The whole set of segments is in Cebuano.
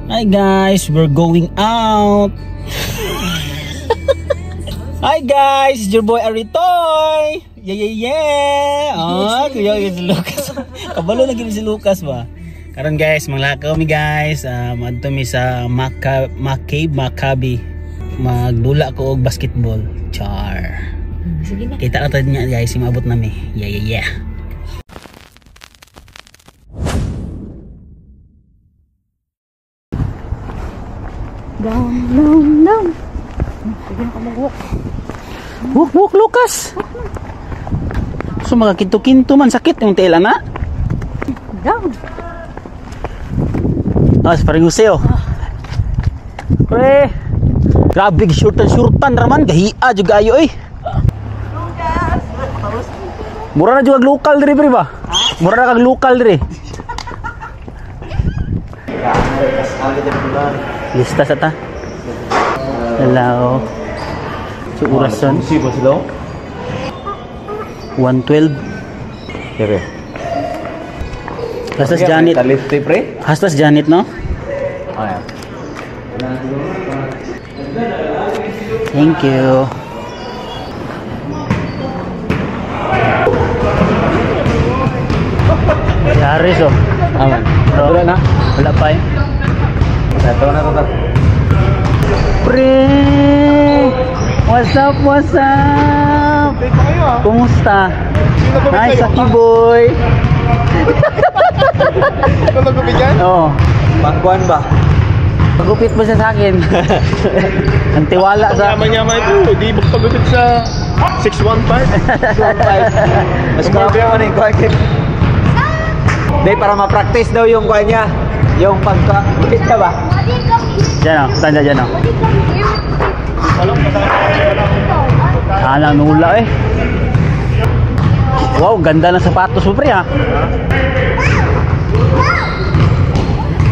Hi guys, we're going out. Hi guys, it's your boy Aritoy. Yeah, yeah, yeah. Ah, kuya si Lucas. Kabalo na gini si Lucas ba? Karon guys, manglakaw mi guys. Madto mi sa Maka Maccabe, Maccabi. Magdula ko og basketball. Char. Sige na. Kita na tayo niya guys, maabot na mi. Yeah, yeah, yeah. Down, down, down. Sige na ka mag-walk. Walk, walk, Lucas. So mga kinto-kinto man sakit yung tela na. Down. Ah, sa parang oh. Pre. Grabe shortan-shortan raman gahia jud ayo eh. Mura na jud kag lokal diri pre ba? Mura na kag lokal diri. Lista sa ta. Hello. So orasan Si ba sila? 1:12. Kere. Hastas Janet. Talifte pre. Hastas Janet no? Ay. Thank you. Si Harris oh. Aman. Oh. Wala na. Wala pa eh. Tato na to. Pre! What's up? What's up? Kumusta? Hi, Saki boy. Ikaw nagupit yan? Oo. Pangkuan ba? Pagupit mo siya sa akin. Ang tiwala sa... Yaman-yaman ito. Di pagupit sa 615. Mas grabe ako na yung kuan. Di para ma-practice daw yung kuan niya. Yung pagka gupit ka ba? Diyan oh, tanda dyan oh. Sana nula eh. Wow, ganda ng sapatos mo pre ha.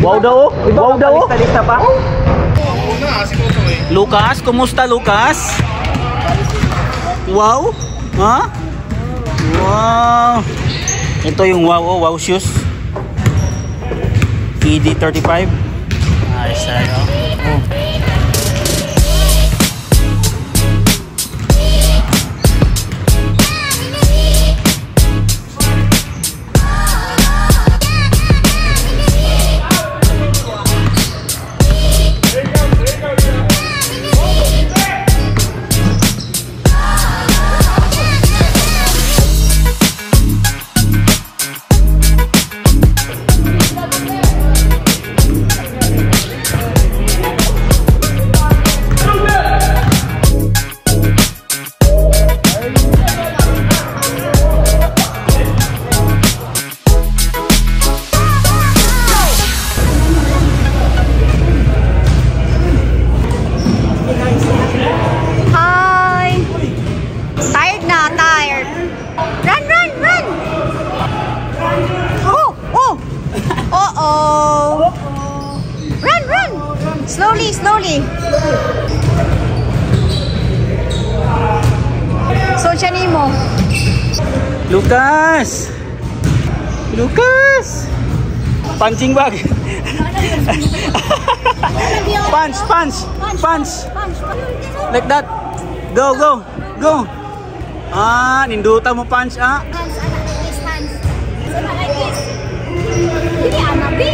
Wow daw oh. Wow daw oh. Lista pa. Lucas, kumusta Lucas? Wow? Ha? Wow. Ito yung wow oh, wow shoes. ED35. Ayos tayo. Oh. Hi! Tired na, tired. Run, run, run! Oh, oh! Uh-oh! Run, run! Slowly, slowly. So, siya nimo. Lucas! Lucas! Punching bag! Punch, punch, punch! Like that. Go, go, go! Ah, ninduta mo punch ah. Hands, anak, like this, hands. Anak, like this. Dili, anak, bi.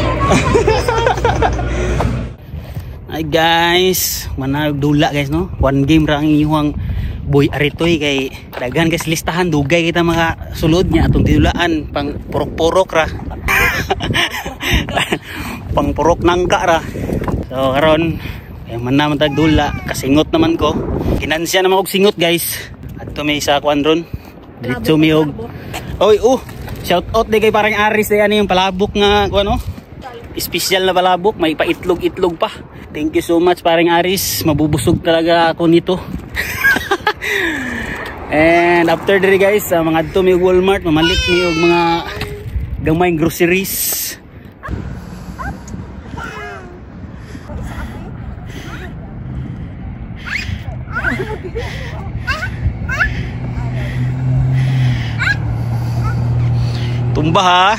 Ay guys, managdula guys no. One game ra ang inyong boy Aritoy kay daghan guys listahan dugay kita mga sulod niya atong didulaan pang purok-purok ra. Pang purok nangka ra. So karon kay man naman tag dula, kasingot naman ko. Ginansya naman og singot guys. Adto may sa kuan ron. Diretso mi og Oy, oh, shout out di kay parang Aris di ano yung palabok nga kuan oh. Special na palabok, may paitlog-itlog pa. Thank you so much parang Aris, mabubusog talaga ako nito. And after diri guys, mga adto mi Walmart, mamalit mi og mga gamay groceries. Tumba ha.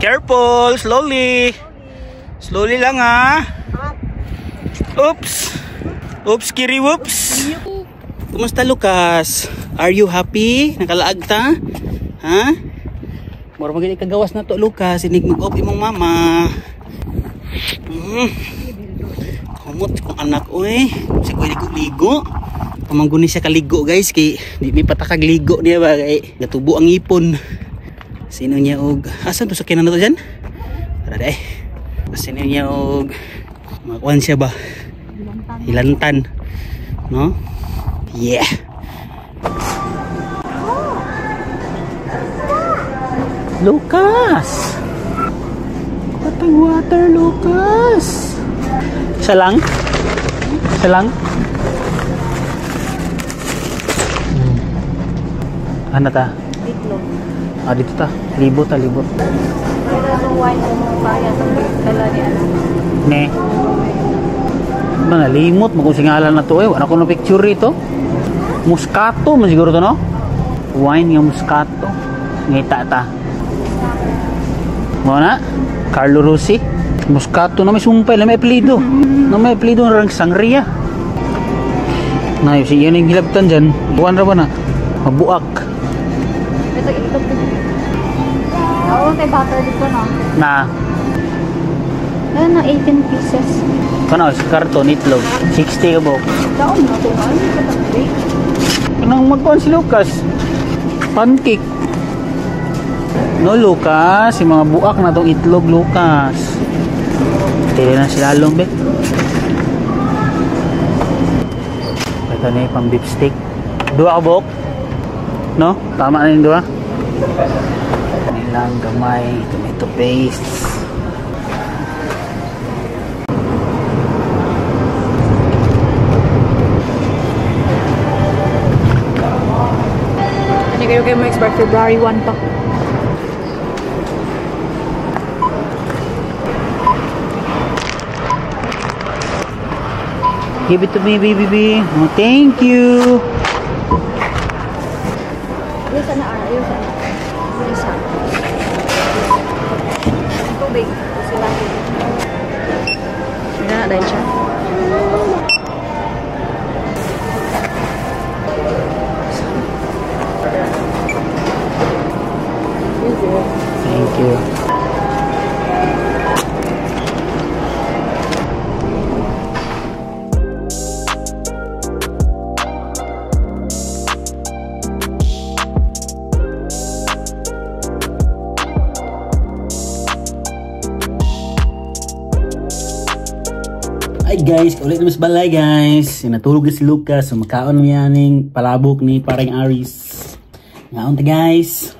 Careful, slowly. Slowly lang ha. Oops. Oops, kiri whoops. Kumusta, Lucas? Are you happy? Nakalaag ta? Ha? Mura magiging kagawas na to, Lucas. Inig mag-off imong mama. Kumot kong anak oy. Si kuya ligo-ligo. Pamanggun ni siya kaligo, guys, kay di mi patakag ligo niya ba kay gatubo ang ipon. Sino niya og asan to sa kinan na to dyan? Tara dai. Sino niya og makuan siya ba? Hilantan. No? Yeah. Lucas! Watang water, Lucas! Isa lang? Isa lang? Ano ta? Itlog. Ah, dito ta. Libot ta, libot. Pero ang wine mo pa yatong dala ni ano. Ne. Mga limot mo kung singalan na to eh. Wala ko na picture rito. Moscato man siguro to, no? Wine nga Moscato. Ngita ta. Mo na? Carlo Rossi. Moscato na may sumpay, na may apelido. Na may apelido ng sangria. Na, si iyan yung hilabtan dyan. Buwan ra ba na? Mabuak. Ito itlog din. Oo, kay butter dito, no? Na. Ano na, 18 pieces. Kano, sa karton, itlog. 60 ka ba? Daon na ito. Ano ito? Kanang magkuhan si Lucas. Pancake. No, Lucas. Yung mga buak na tong itlog, Lucas. Tili na sila along, be. Ito na yung pang beef steak. Dua ka buok? No? Tama na yung dua? Nilang gamay, tomato paste. Ano kayo kayo mo expert February 1 pa. Give it to me, baby B. Oh, thank you. Ayaw sana, ayaw sana. Ayaw sana. Tubig. Sila. Hindi na dahil siya. Thank you. Ay guys, ulit na mas balay guys. Natulog na si Lucas. So makaon niya ning palabok ni parang Aris. Ngaon ta guys.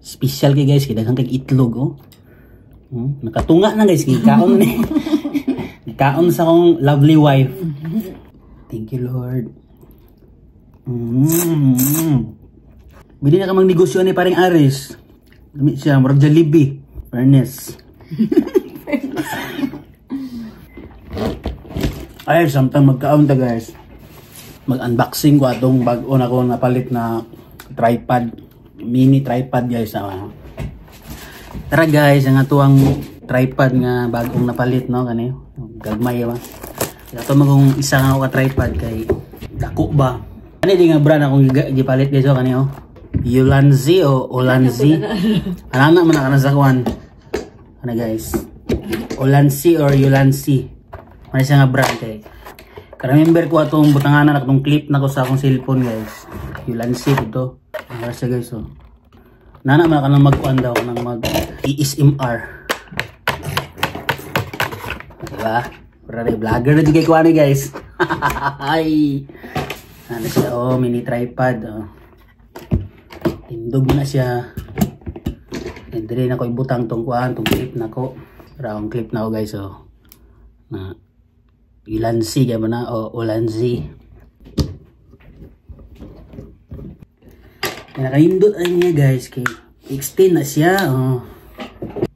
Special kay guys, kay daghang kay itlog oh. Nakatunga na guys, kay kaon ni. Kaon sa akong lovely wife. Thank you Lord. Bili na ka magnegosyo ni parang Aris. Dami siya, murag Jollibee. Fairness. Ay, samtang magkaon ta guys. Mag-unboxing ko atong bag-o na ko napalit na tripod. Mini tripod guys. Tara guys, ang atuang tripod nga bagong napalit no kani. Gagmay ba. Ato magong isa nga ka tripod kay dako ba. Ani di nga brand akong gipalit guys oh kani oh. Ulanzi o Ulanzi. Anana man na sa kuan. Ano guys? Ulanzi or Ulanzi. Ano siya nga brand kay. Ka-remember ko atong butanganan atong clip na ko sa akong cellphone guys. Ulanzi ito. Ano siya guys oh. Nana man ka nang magkuan daw nang mag ASMR. Diba? Para rin vlogger na di kay kuan guys. Ay. Ano siya oh, mini tripod oh. Tindog na siya. Hindi na ko ibutang tong kuan, tong clip na ko. Para akong clip na ko guys oh. Na Ulanzi kaya ba na o Ulanzi. Pinakaindot ay niya guys kay extend na siya oh.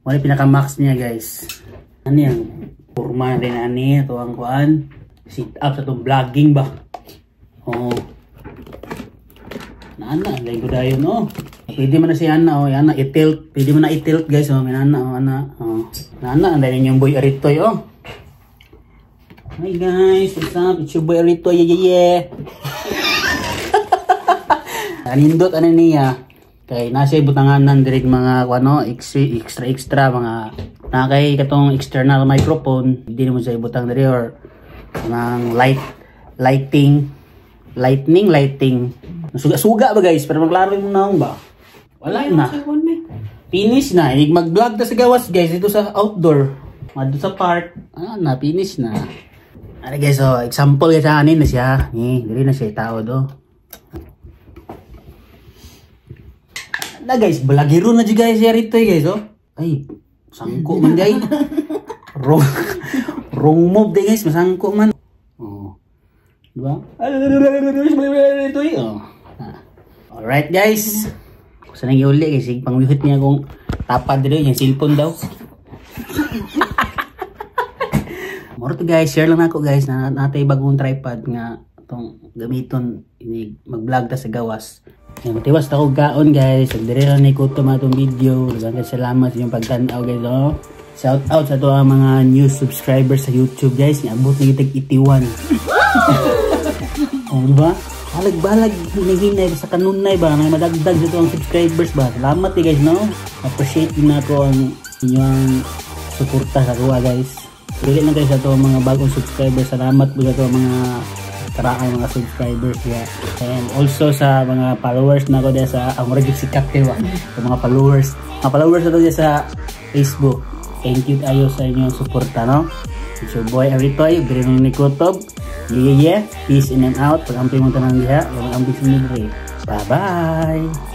Wala pinaka max niya guys. Ano yang forma rin ani ito ang kuan sit up sa tong vlogging ba. Oh. Naana lay ko dayon oh. Pwede mo na siya ana oh, ana i-tilt. Pwede mo na i-tilt, guys, oh, may ana oh, ana oh. Ana ang dahil yung boy Aritoy oh. Hi guys, what's up? It's your boy Aritoy. Yeah. Anindot ano niya kay nasa butanganan diri mga ano extra extra, extra mga na kay katong external microphone, hindi mo siya ibutang diri or ng light lighting lightning lighting. Suga-suga ba, guys, pero maglaro mo na ba, wala na, finish na. Inig mag-vlog ta sa gawas, guys, dito sa outdoor, madto sa park, ah, na finish na. Ano guys, so example guys, anin na siya ni diri na siya tao do na guys, balagiro na dyan guys, rito guys, oh. Ay, sangko man guys. Wrong, wrong move day guys, masangko man. Oh. Diba? Oh. Alright guys. Kung saan nang iuli guys, pangwihit niya kung tapad dito, yung cellphone daw. Moro to guys, share lang ako guys, na natay bagong tripod nga itong gamiton mag-vlog ta sa gawas. Yan, matiwas ta ko gaon guys. Dire lang ni kuto atong video. Daghang salamat sa inyong pagtan-aw guys. Oh. Shout out sa ato ang mga new subscribers sa YouTube guys. Niabot na kitag 81. Oh, diba? Balag-balag hinahinay sa kanunay ba na madagdag sa ang subscribers ba. Salamat eh guys, no? Appreciate din ako ang inyong suporta sa kuha guys. Dili lang guys sa ato ang mga bagong subscribers. Salamat po sa ato ang mga karaang mga subscribers ya. And also sa mga followers na ko diya sa ang murag sikat kayo ba? Sa mga followers. Mga followers na diya sa Facebook. Thank you kayo sa inyong suporta, no? It's your boy Aritoy, Grinong ni Kutob. Yeah. Peace in and out. Pag-amping mo tanang diha, pag-amping sa libre. Bye-bye!